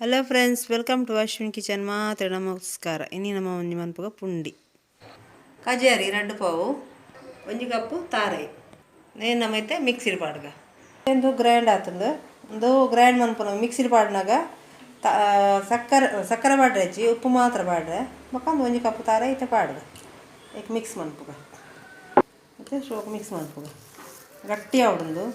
Hello friends, welcome to Ashwin kitchen. ಮಾತ್ರ ನಮಸ್ಕಾರ. ಇನಿ ನಮ್ಮ ಒಂಜಿ ಮನ್ಪುಗ ಪುಂಡಿ ಕಜಾರಿ ರಡ್ಡು ಪಾವು, ಒಂಜಿ ಕಪ್ಪು ತಾರೈ. ನೇನು ನಮೈತೆ ಮಿಕ್ಸಿಡ್ ಪಾಡ್ಗ ಎಂದು ಗ್ರೈಂಡ್ ಆತಂದು. ಒಂದು ಗ್ರೈಂಡ್ ಮನ್ಪುನ ಮಿಕ್ಸಿಡ್ ಪಾಡ್ನಾಗ ಸಕ್ಕರೆ ಸಕ್ಕರೆ ಪಾಡ್ರೆ ಹೆಚ್ಚಿ, ಉಪ್ಪು ಮಾತ್ರ ಪಾಡ್ರೆ. ಬೊಕ್ಕ ಒಂಜಿ ಕಪ್ಪು ತಾರೈ ಇತ್ತೆ ಪಾಡ್ಗ ಏಕ್ ಮಿಕ್ಸ್ ಮನ್ಪುಗ. ಮತ್ತು ಶೋಕ್ ಮಿಕ್ಸ್ ಮನ್ಪುಗ, ಗಟ್ಟಿ ಆವಡುಂದು.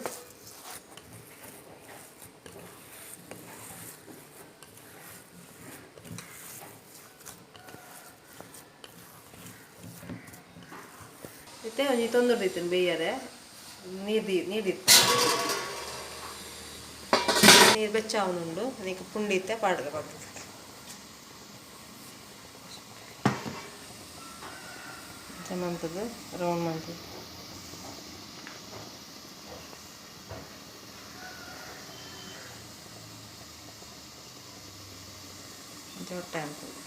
ಇತ್ತೆ ಒಂಜಿ ತೊಂದರೆ ದೀತೀನಿ ಬೇಯರೆ. ನೀರು ದೀ ನೀರು ನೀರು ಬೆಚ್ಚ ಆವೊಂದುಂಡು. ನೀಕ್ ಪುಂಡಿ ಇತ್ತೆ ಪಾಡ್ಗ ಬರ್ತದೆ. ಮಂತದ್ದು ರೌಂಡ್ ಮಂತದ್ದು ಹೊಟ್ಟೆ ಅಂತದ್ದು.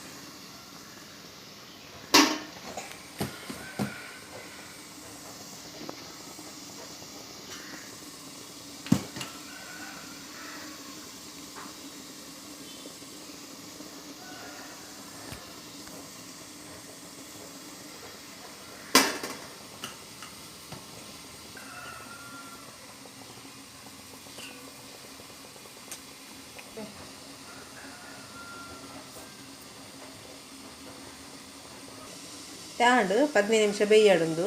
ತ್ಯಾಂಡ್ 15 ನಿಮಿಷ ಬೇಯಾಡುಂದು.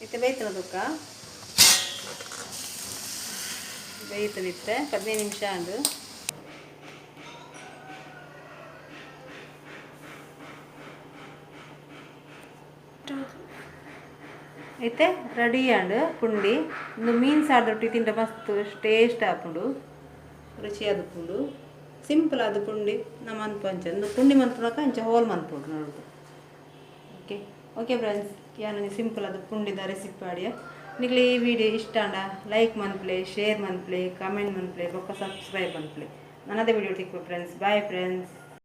ಇತ್ತೆ ಬೇಯ್ತನ ತುಕ್ಕ ಬೇಯ್ತದಿತ್ತೆ. 15 ನಿಮಿಷ ಅಂದು. ಇತ್ತೆ ರೆಡಿ ಆಂಡ್ ಪುಂಡಿ. ಇಂದು ಮೀನು ಸಾರ್ದೊಟ್ಟಿ ತಿಂಡ ಮಸ್ತ್ ಟೇಸ್ಟ್ ಆಪುಂಡು, ರುಚಿಯಾದ ಪುಂಡು. ಸಿಂಪಲ್ ಆದ ಪುಂಡಿ ನಮ್ಮ ಅನ್ಪಂಚ. ಇಂದು ಪುಂಡಿ ಮನ್ಪುನಕ ಅಂಚ ಹೋಲ್ ಮನ್ಪುಂಡು ನೋಡುದು. Okay okay friends, ಯಾನು ಸಿಂಪಲ್ ಆದ ಪುಂಡಿದ ರೆಸಿಪಿ ಆಡಿಯ. ನಿಗ್ಲೆ ಈ ವಿಡಿಯೋ ಇಷ್ಟ ಆಂಡ ಲೈಕ್ ಮನ್ಪ್ಲೆ, ಶೇರ್ ಮನ್ಪ್ಲೆ, ಕಮೆಂಟ್ ಮನ್ಪ್ಲೆ, ಬೊಕ್ಕ ಸಬ್ಸ್ಕ್ರೈಬ್ ಮನ್ಪ್ಲೆ. ನನ್ನದೇ ವಿಡಿಯೋ ತಿಕ್ಕು friends. Bye friends.